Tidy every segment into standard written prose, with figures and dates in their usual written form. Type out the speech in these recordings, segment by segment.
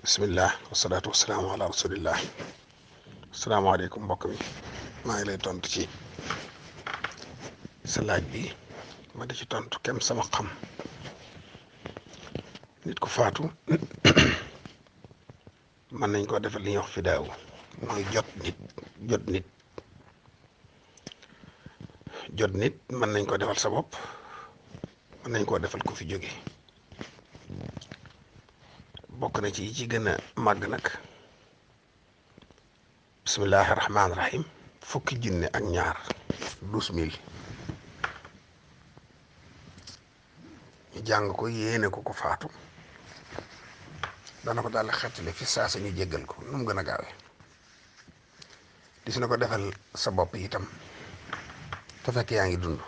bismillah wasalaatu wasalaamu ala rasulillah asalaamaaleykum mbokk mi maa ngi lay tontu ci sa laaj bi ma di ci tontu kem sama xam. Nit ku faatu mën nañ koo defal li ñuy wax fidaaw mooy jot nit mën nañ ko defal sa bopp, mën nañ koo defal ku fi jóge. bokk na ci yi ci gën a màgg nag bismillahi rahmaani rahim fukki junne ak ñaar 12 000 ñu jàng ko yéene ko faatu dana ko daal xettali fi saa sa ñu jéggal ko nu mu gën a gaawe. dis na ko defal sa bopp itam te fekk yaa ngi dund.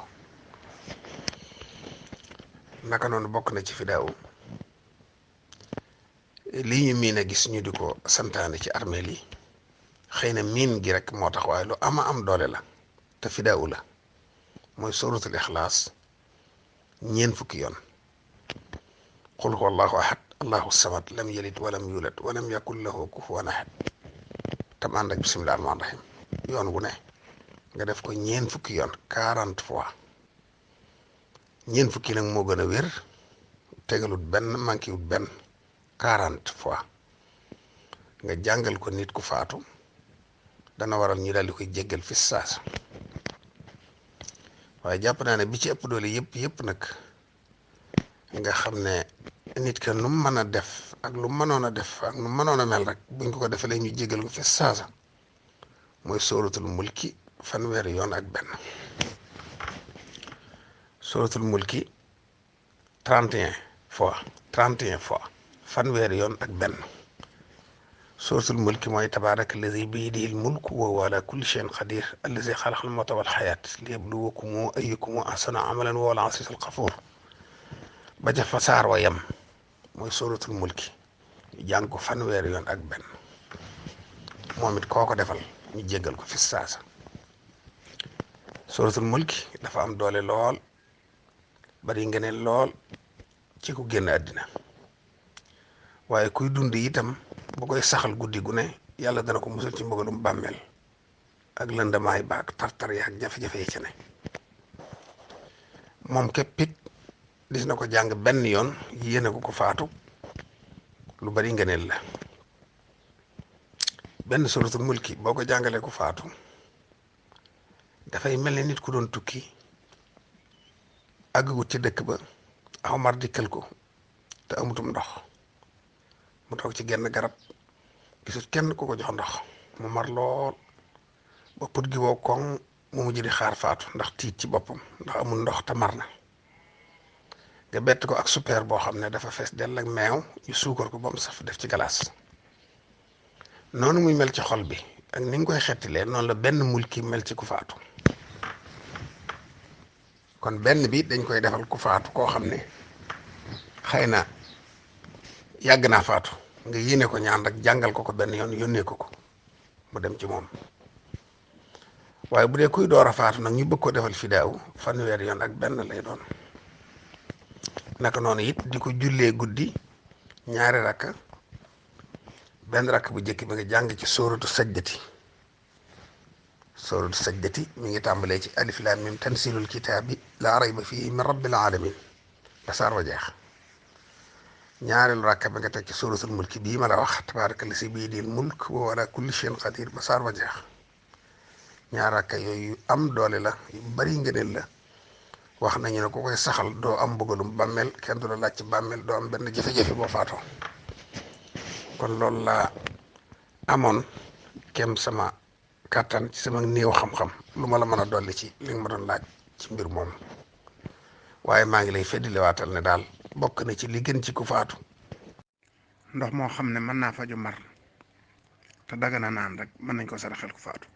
naka noonu bokk na ci fidaaw lii ñu miin a gis ñu di ko santaane ci armeel yi, xëy na miin gi rek moo tax, waaye lu am doole la te fidaaw la. mooy suratul ixlaas 40 yoon. qul huwa allahu ahad allahu samad lam yalid walam yulad walam yakun lahu kufuwan ahad tam ànd ak bismillahi rahmaani rahim. yoon wu ne nga def ko 40 yoon 40 fois. 40 nag moo gën a wér, tegalut benn manqué wut benn. 40 fois nga jàngal ko nit ku faatu dana waral ñu daal di koy jéggal fi saasa. waaye jàpp naa ne bi ci ëpp doole yëpp nag nga xam ne nit ka nu mu mën a def ak lu mënoon a def ak nu mënoon a mel rek buñ ko defalee ñu jéggal ko fi saasa mooy sóoratul mulki 1 yoon ak benn. sóoratul mulki 31 fois 1 yoon ak benn. suratul mulki mooy tabaaraka allazi biyadihil mulku wa huwa ala kulli shay'in qadir allazi xalaqal mawta wal xayaat liyabluwakum ayyukum ahsanu amalan wa huwal azizul gafuur ba ca fa saar wa yem mooy suratul mulki ñu jàng ko 1 yoon ak benn. moom it koo ko defal ñu jéggal ko fi saasa. suratul mulki dafa am doole lool, bari ngeen lool ci ku génn àddina. waaye kuy dund itam bu koy saxal guddi gu ne yàlla dana ko musal ci mbugalum bàmmeel ak lëndamaay baak tartar yi ak jafe-jafe yi ci ne. moom képp it dis na ko jàng benn yoon yéene ko faatu lu bari ngëneel la. benn suratul mulki boo ko jàngalee ko faatu dafay mel ni nit ku doon tukki àggagut ci dëkk ba aw mar dikkal ko te amutum ndox, mu toog ci genn garab gisut kenn ku ko jox ndox, mu mar lool ba put gi wow koŋ mu mujj di xaar faatu ndax tiit ci boppam ndax amul ndox te mar na. nga bett ko ak super boo xam ne dafa fees dell ak meew ñu suukar ko ba mu saf def ci galaas. noonu muy mel ci xol bi ak ni nga koy xettilee noonu la benn mulki mel ci ku faatu. kon benn bi dañ koy defal ku faatu koo xam ne xëy na yàgg naa faatu, nga yéene ko ñaan rek jàngal ko benn yoon yónnee ko mu dem ci moom. waaye bu dee kuy door a faatu nag ñu bëgg ko defal fidaaw 1 yoon ak benn lay doon. naka noonu it di ko jullee guddi 2 rakka. benn rakk bu njëkk bi nga jàng ci sóoratu sajdati. sóoratu sajdati mi ngi tàmbalee ci alif laam mim tanzilul kitaabi laa rayba fiihi min rabbil alamin ba saar wa jeex. ñaareelu rakka bi nga teg ci suratul mulki bii ma la wax tabaaraka allazi biyadihil mulk wa huwa ala kulli shay'in qadir ba saar wa jeex. ñaar rakka yooyu am doole la, yu bari ngëneel la. wax nañu ne ku koy saxal doo am mbugalum bàmmeel, kenn du la laaj ci bàmmeel, doo am benn jafe-jafe boo faatoo. kon loolu laa amoon kem sama kàttan ci sama néew xam-xam lu ma la mën a dolli ci li nga ma doon laaj ci mbir moom. waaye maa ngi lay feddilewaatal ne daal bokk na ci li gën ci ku faatu ndox moo xam ne mën naa faju mar te dagana naan rek mën nañ ko saraxel ku faatu.